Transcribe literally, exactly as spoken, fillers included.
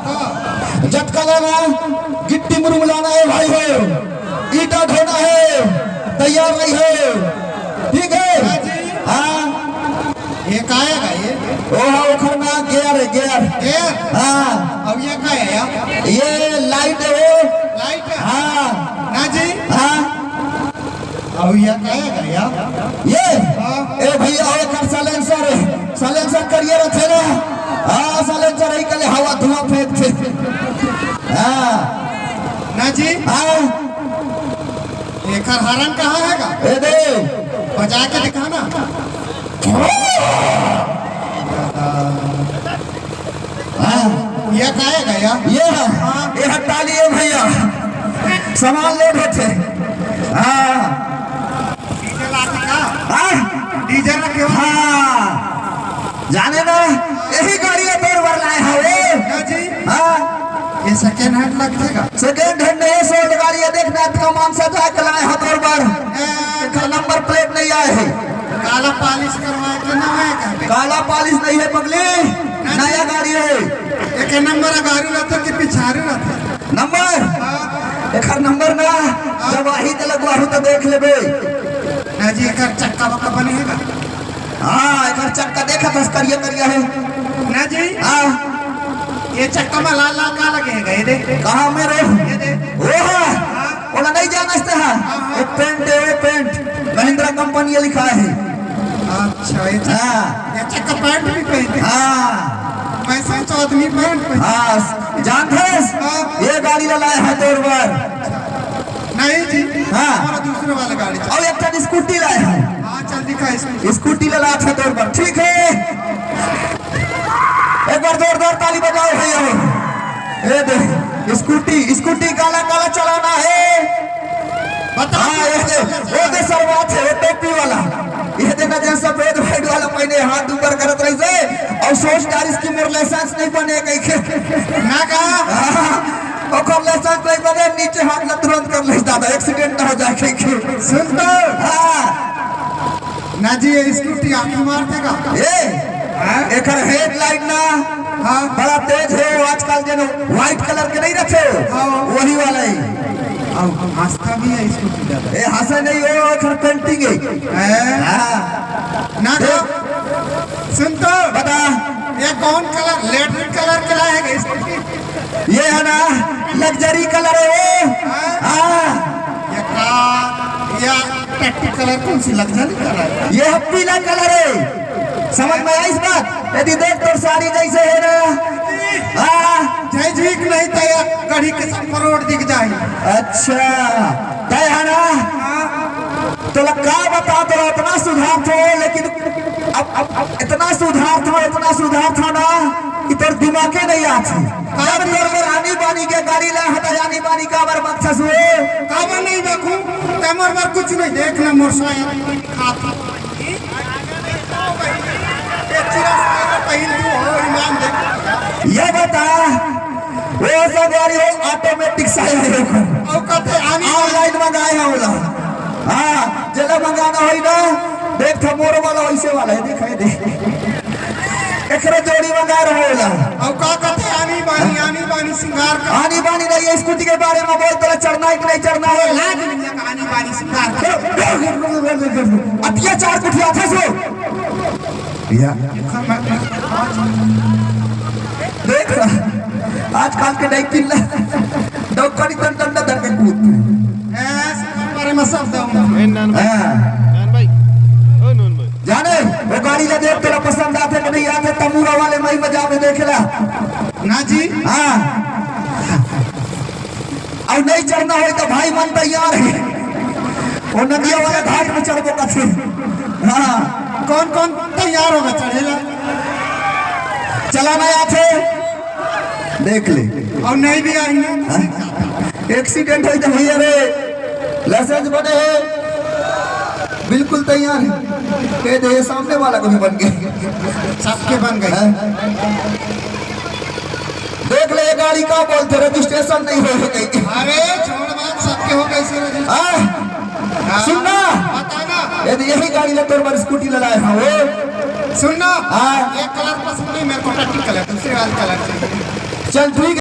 जतका लाना, गिट्टी मुरुम लाना है भाई हो, ईटा ढोना है, तैयार रही हो, ठीक है? हाँ जी। हाँ। ये का है भाई? ओ हाँ, ओखर ना गियर है, गियर। गियर? हाँ। अब ये का है यार? ये लाइट है वो। लाइट है? हाँ। ना जी। हाँ। अब ये का है यार? ये? हाँ। ए भैया, ओखर साइलेंसर है, साइलेंसर करिए रखे ना। हाँ, साइलेंसर है, कल हवा धुआं फेंकथे। हाँ। ना जी। हाँ। एकर हॉर्न कहाँ है का? ए दे। बजा के दिखा ना। हाँ। ये का है का यार? ये है। हाँ। ये है टाली है भैया। सामान लोड होथे। हाँ। डीजे लाके का? हाँ? डीजे रखे हो? हाँ। जाने ना, यही गाड़ी ला तोर बर लाए हवे। क्या जी? हाँ। ये सेकंड हैंड लगथे का? सेकंड हैंड नहीं, सोल्ड गाड़ी है, देखना, इतना मान से जाके लाए हैं तोर बर। ए, एकर नंबर प्लेट नहीं आए है। काला पॉलिश करवाए के ना है का? काला पॉलिश नहीं है पगली, नहीं। नया गाड़ी है। एक नंबर गाड़ी रहता कि पिछाड़ी रहता? नंबर? हाँ। एकर नंबर ना, हाँ। जब आही त लगवाहू त देख लेबे। ना जी, एकर चक्का वक्का बने है का? हाँ, एकर चक्का देखत हस, करिया करिया है। ना जी। हाँ। ये चक्का में लाल लाल का लगे है, ये दे। कहाँ में रे? ये दे। वो है। हाँ। ओला नहीं जानस ते हा? हाँ, हाँ। वो पेंट है, वो पेंट। महिंद्रा कंपनी ये लिखा है। अच्छा, ये चक्का, हाँ। ये चक्का पैंट भी पहने। हाँ। मैं सोचो आदमी पैंट पहने। हाँ, जानथस? हाँ। ये गाड़ी ला लाए हैं तोर बर। नहीं जी, हाँ। हमारा दूसरे वाला गाड़ी चल। और एक ठन स्कूटी लाए हैं। हाँ, चल दिखा इसको। स्कूटी ला लाए हैं तोर बर, ठीक है। एक बार जोरदार ताली बजाओ भैया। ए दे, स्कूटी, स्कूटी काला काला चलाना है। बता। हाँ, ये दे, वो दे सरवा थे, वो टोपी वाला। ये देखा जे सफेद वाइट वाला पहने हाथ ऊपर करत रही से, और सोच यार इसकी मोर लाइसेंस नहीं बने कहीं के। ना का? हाँ, ओकर लाइसेंस नहीं बने, नीचे हाथ ला तुरंत कर ले दादा, एक्सीडेंट ना हो जाए कहीं के। सुन तो। हाँ। ना जी, ये स्कूटी आँखी मारथे का? ए, हाँ? एकर हेडलाइट ना, हाँ। बड़ा तेज है, वो आजकल जेन व्हाइट कलर के नहीं रखे, हाँ। वही वाला है। अब हंसता भी है स्कूटी दादा। ए, हंसा नहीं हो, एकर पेंटिंग है। हैं? हाँ। ना तो, सुन तो। बता। ये कौन कलर, लेटरिन कलर के लाए है स्कूटी? ये है ना, लग्जरी कलर है वो। हाँ। हाँ। ये का, या टट्टी कलर कौन सी लग्जरी कलर है? ये है पीला कलर है, समझ में आई इस बात? यदि देख तोर साड़ी जैसे है ना, हाँ। जय जी की नहीं तो ये गढ़ी के सब करोड़ दिख जाए। अच्छा, तय है ना? हाँ। तोला का बता, तोला इतना सुधार थो, लेकिन अब, अब, अब इतना सुधार थो, इतना सुधार थो ना कि तोर दिमागे नहीं आथे। जब तोर बर आनी बानी के गाड़ी ला हटा, आनी बानी काबर बकसस हुए? काबर नहीं बकू? ते मोर बर कुछ नहीं, देख ना मोर साया खात। ये चिरा साया पहिन तू हो, ईमान दे। ये बता, वो सब गाड़ी हो, ऑटोमेटिक साइड देखो। और कथे आनी ऑनलाइन मंगाए हैं ओला। हाँ, जेला मंगाना होई ना, देख था मोर वाला वैसे वाला है, देख है, देख। एकरे जोड़ी मंगा रहे ओला। और का कथे आनी बानी, आनी बानी सिंगार का। आनी बानी नहीं है, स्कूटी के बारे में बोल, तोला चढ़ना है कि नहीं चढ़ना है? लाज नहीं है, आनी बानी सिंगार का। अतिया चार कुठिया था सो। भैया। देख, आजकल के नहीं किन डौकरी तन डंडा धर के कूद। ए, बारे में सब दम। ए, नन भाई। हाँ। नन भाई। ओ नन भाई। जाने, वो गाड़ी ला देख, तोला पसंद आथे कि नहीं आथे, तमूरा वाले मई मजा में देखेला। ना जी। हाँ। अउ नहीं चढ़ना होई तो भाई मन तैयार है, वो नदिया वाला घाट में चढ़बो कथे। हाँ। कौन कौन तैयार होगा चढ़ेला? चलाना आथे, देख ले। और नहीं भी आई ना? हाँ? एक्सीडेंट होई तो भैया रे, लाइसेंस बने है, बिल्कुल तैयार है। ये दे, ये सामने वाला को भी बन गए। सबके बन गए। हाँ? देख ले, ये गाड़ी का बोलते, रजिस्ट्रेशन नहीं होए हे कहीं। अरे छोड़ बात, सबके हो गए से रजिस्ट्रेशन। हाँ? हाँ। सुनना। बताना। यदि यही गाड़ी ला तोर बर स्कूटी ला लाए हँव। सुनना। हाँ। एक कलर पसंद नहीं मेरे को, टट्टी कलर, दूसरे वाले कलर चाहिए। चल ठीक है।